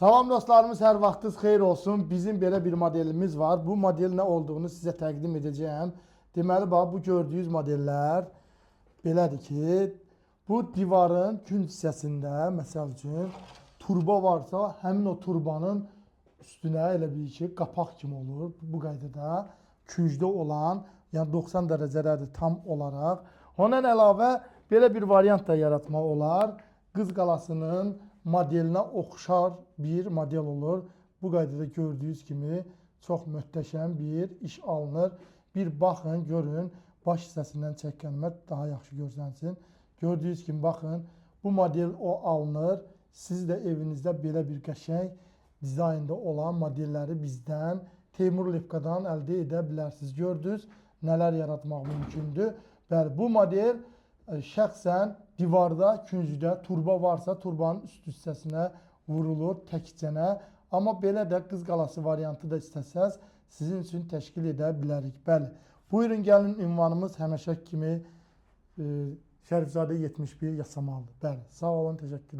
Salam dostlarımız, hər vaxtınız xeyir olsun. Bizim belə bir modelimiz var. Bu model nə olduğunu sizə təqdim edəcəyəm. Deməli, bax, bu gördüyünüz modellər belədir ki, bu divarın künc hissəsində, məsəl üçün, turba varsa, həmin o turbanın üstünə elə bil ki, qapaq kimi olur. Bu qaydada küncdə olan, yəni 90 dərəcədədir tam olaraq. Ondan əlavə belə bir variant da yaratmaq olar. Qız Qalasının modelinə oxşar bir model olur. Bu qaydada gördüyünüz kimi çox möhtəşəm bir iş alınır. Bir baxın, görün, baş hissəsindən çəkənmə daha yaxşı görsənsin. Gördüyünüz kimi baxın, bu model o alınır. Siz də evinizdə belə bir qəşəng dizaynda olan modelləri bizdən Teymur Lepkadan əldə edə bilərsiniz. Gördünüz, nələr yaratmaq mümkündür. Bəli, bu model şəxsən divarda, küncdə turba varsa, turbanın üst hissəsinə vurulur təkcənə. Amma belə də Qız Qalası variantı da istəsəz, sizin üçün təşkil edə bilərik. Bəli. Buyurun gəlin, ünvanımız həmişə kimi Şərifzadə 71 Yasamaldır. Bəli. Sağ olun, təşəkkürlər.